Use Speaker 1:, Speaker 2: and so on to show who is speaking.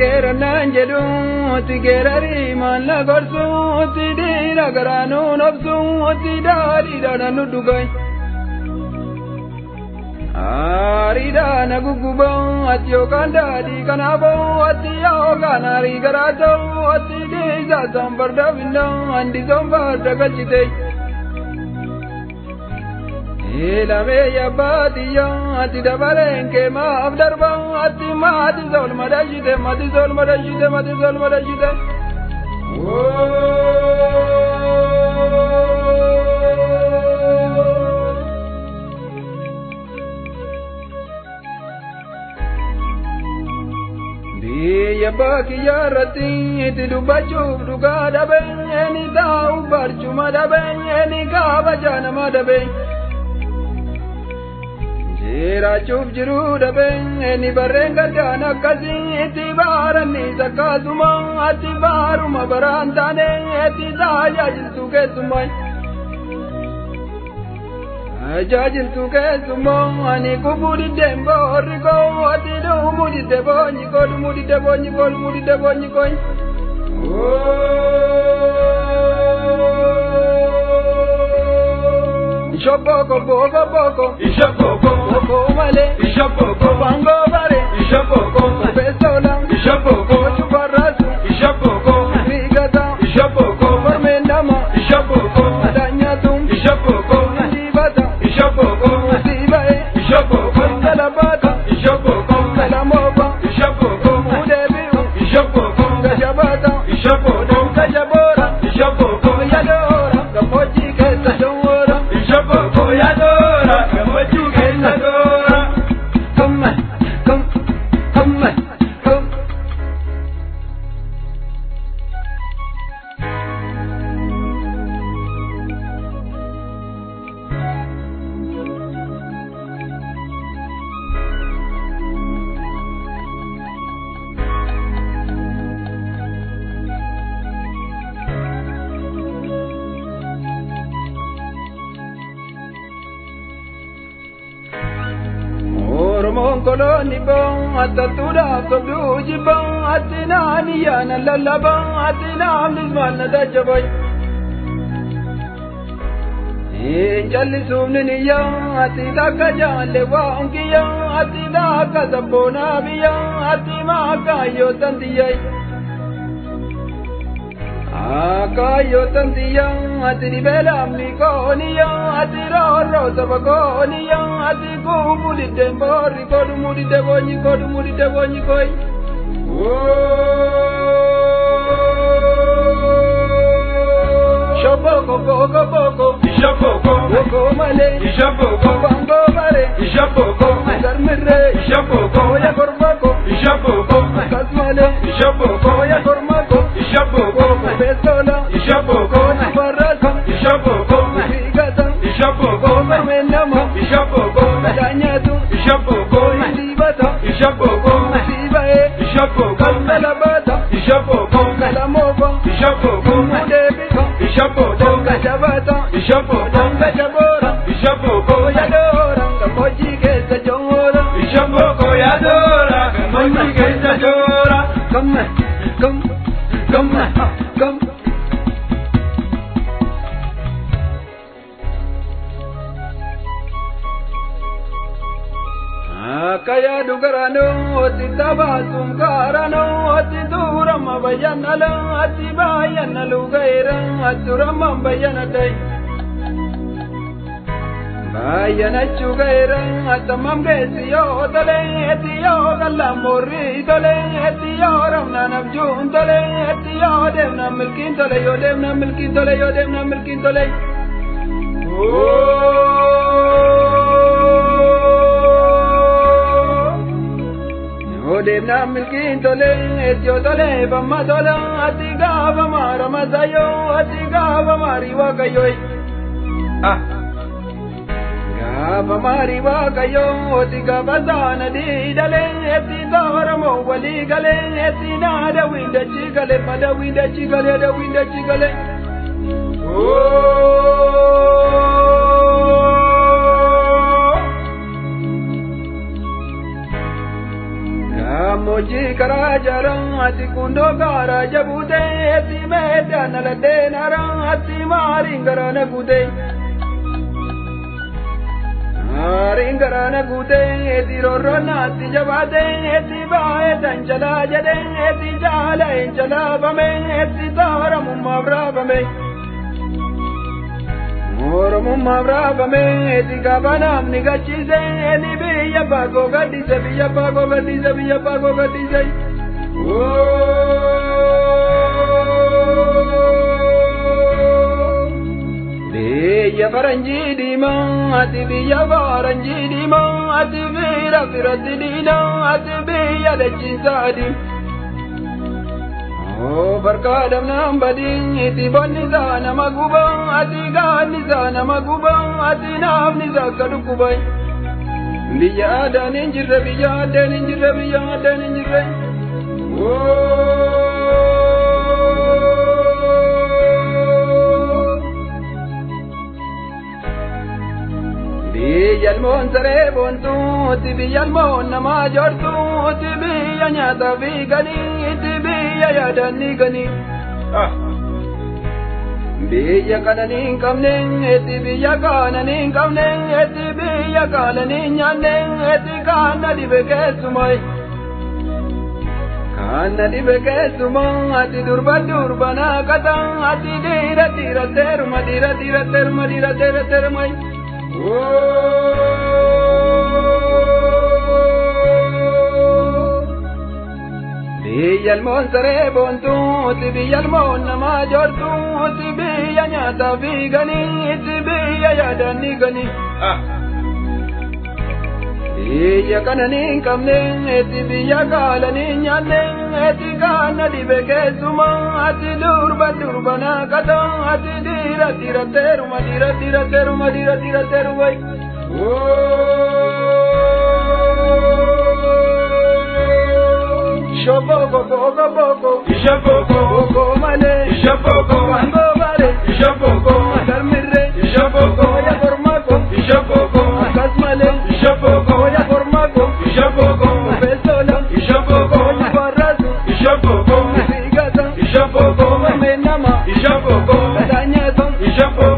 Speaker 1: Geerarnaan jedhu ati geerarii maal na gorsu ati dhiira garaa nu nobsu ati daadhiidhaan nu dhugan. Aariidhaan na gugguba ati yookaan daadhii kanaafoo ati yookaan aarii garaa ta'u ati dhiisaa isaan farda finna handisoon farda galchite. Eelamee yabbaatiyya ati dabaleen kee maaf darba ati maati sol madashite mati sol madashite mati sol madashite. Biyya baakiyyaa irratti itti dubbachuuf dhugaa dhabee ni taa'u barcuma dhabee ni kabaja nama dhabee. Jiraachuuf jiruu dhabee ni barreen gaddaan akkasii itti baarannis akkasuma ati baaruma baraan taane itti tajaajiltu keessumaa. Tajaajiltu keessumaa ani kubuu diddeen boorri koo ati dhumuu didde boonyi koo dhumuu didde boonyi koo dhumuu didde boonyi koo. Ishopoko boko boko ishopoko boko male ishopoko bango bare ishopoko besola ishopoko chubarasu ishopoko bigata ishopoko fermendama ishopoko danyatum ishopoko ndibata ishopoko sibae ishopoko kalabata ishopoko kalamoba ishopoko mudebiu ishopoko gajabata ishopoko gajabora ishopoko yadora gamoji kesa jora ishopoko yadora gamoji kesa jora. Come come come come. Oromoon koloonni ba'u attattuudhaaf sobduu jibba'u ati naani yaana lallaba'u ati naamnis maal na tajjabay. Hin callisuuf ni niyyaa ati takka jaalle waan kiyyaa ati takka sabboonaa biyyaa ati maakka hayyootan tiyyay. Akka hayyootan tiyyaa ati dhibee lammii kooniyyaa ati roorroo saba kooniyyaa ati kuumuu diddeen boorri koo dhumuu didde boonyi koo dhumuu didde boonyi koo. Ishopoko boko boko ishopoko boko male ishopoko bango bare ishopoko garmirre ishopoko ya gorbako ishopoko kasmale ishopoko ya gormako ishopoko besola ishopoko barasa ishopoko bigata ishopoko fermendama ishopoko danyatu ishopoko ndibata ishopoko sibae ishopoko kalabata ishopoko kalamoba ishopoko mudebiba ishopoko gajabata ishopoko gajabora ishopoko yadora gamoji kesa jora ishopoko yadora gamoji kesa jora. Come come come come. Akka yaadu garaanoo ati tabaasuun kaaraanoo ati duurama bayyanala ati baay'ana lugaira ati bayyanadai. Bayyanachuu gaira atamam geessi yoo tole ati yoo gallaan tole ati yoo ramnaan abjuun tole ati yoo deemnaan milkiin tole yoo deemnaan milkiin tole yoo deemnaan milkiin tole. Yoo deemnaan milkiin tole eti yoo tole bamma tola ati gaafa maara masayoo ati gaafa maarii waaqayyoo. Gaafa maarii waaqayyoo ati gaafa saana diidalee eti toora walii galee eti naada windachi galee mada windachi galee ada windachi galee. Gammoojjii karaa jaaraa ati kundoo gaaraa jabuute ati meedaa naladhee naaraa ati maariin garaa na guute. Maariin garaa na guute ati roorroon ati jabaate ati baay'ee tan jalaa jedhe ati jaala hin jalaafame ati taaramummaaf raafame. Oromummaaf raafame ati gaafa namni gachiise ati biyya baakoo gaddise biyya baakoo gaddise biyya baakoo gaddise. Biyya faranjii diimaa ati biyya faranjii diimaa ati fira firatti diinaa ati biyya dachiinsa adii. Barka dhabnaan badii itti bonni isaa nama guba ati gaanni isaa nama guba ati naafni isaa akka dhukkuba. Biyya aadaan hin jirre biyya aadaan hin jirre biyya aadaan hin jirre. Biyya ilmoon saree boontuuti biyya ilmoon namaa joortuuti biyya nyaataa fi ganiiti biyya yaadanii ganii. Biyya kananii hin qabne eti biyya kaananii hin qabne eti biyya kaalanii hin nyaanne eti kaana dhibe keessumaa. Kaana dhibe keessumaa ati durba durba naa kata ati dhiira dhiira teeruma dhiira dhiira teeruma dhiira teera teeruma. Biyya ilmoon saree boontuuti biyya ilmoon namaa joortuuti biyya nyaataa fi ganiiti biyya yaadanii ganii. Biyya kananii hin qabne eti biyya kaalanii hin nyaanne eti kaana dhibe keessumaa ati durba durba naa kata ati dhiira dhiira teeruma dhiira dhiira teeruma dhiira dhiira teeruma. Shoboko boko boko,
Speaker 2: Ishapoko,
Speaker 1: boko male,
Speaker 2: Ishapoko,
Speaker 1: wango bale,
Speaker 2: Ishapoko,
Speaker 1: akarmirre,
Speaker 2: Ishapoko,
Speaker 1: oya formako,
Speaker 2: Ishapoko,
Speaker 1: akas male,
Speaker 2: Ishapoko,
Speaker 1: oya formako,
Speaker 2: Ishapoko,
Speaker 1: besola,
Speaker 2: Ishapoko,
Speaker 1: barrasu,
Speaker 2: Ishapoko,
Speaker 1: sigata,
Speaker 2: Ishapoko,
Speaker 1: menama,
Speaker 2: Ishapoko,
Speaker 1: dañato,
Speaker 2: Ishapoko.